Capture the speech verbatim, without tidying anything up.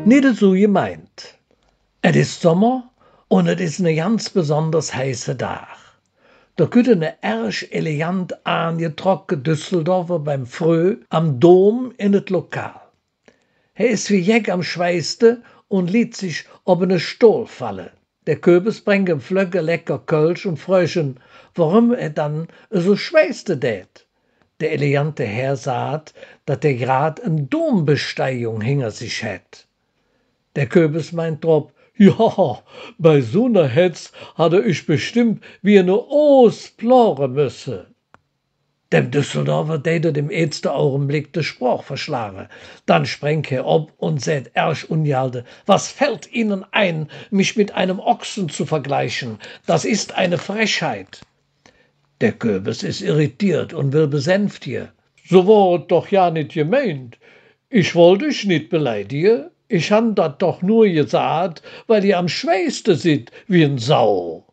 Nit esu gemeint. Et es Sommer un et es ene ganz besonders heiße Dag. Do kütt ene ärg elegant aangetrocke Düsseldorfer beim Fröh am Dom en et Lokal. Hä es wie jeck am Schweißte un liet sich op ene Stohl falle. Der Köbes brängk im flöck e lecker Kölsch un frög en, woröm hä dann esu schweißte dät. Der elegante Här saht, dat hä grad en Dombesteigung hinger sich hätt. Der Köbes meint drop: „Jo, bei su ner Hetz hat ehr üch bestemmp wie ene Os plore müsse.“ Dem Düsseldorfer deit et em eetste Augenbleck de Sproch verschlage. Dann sprängk hä op un säht ärg ungehalde: „Was fällt Ihnen ein, mich mit einem Ochsen zu vergleichen? Das ist eine Frechheit.“ Der Köbes es irritiert un well besänftige: „Su wor et doch jo nit gemeint. Ich wollt üch nit beleidige. Ich han dat doch nor gesaht, weil ehr am Schweißte sid wie en Sau.“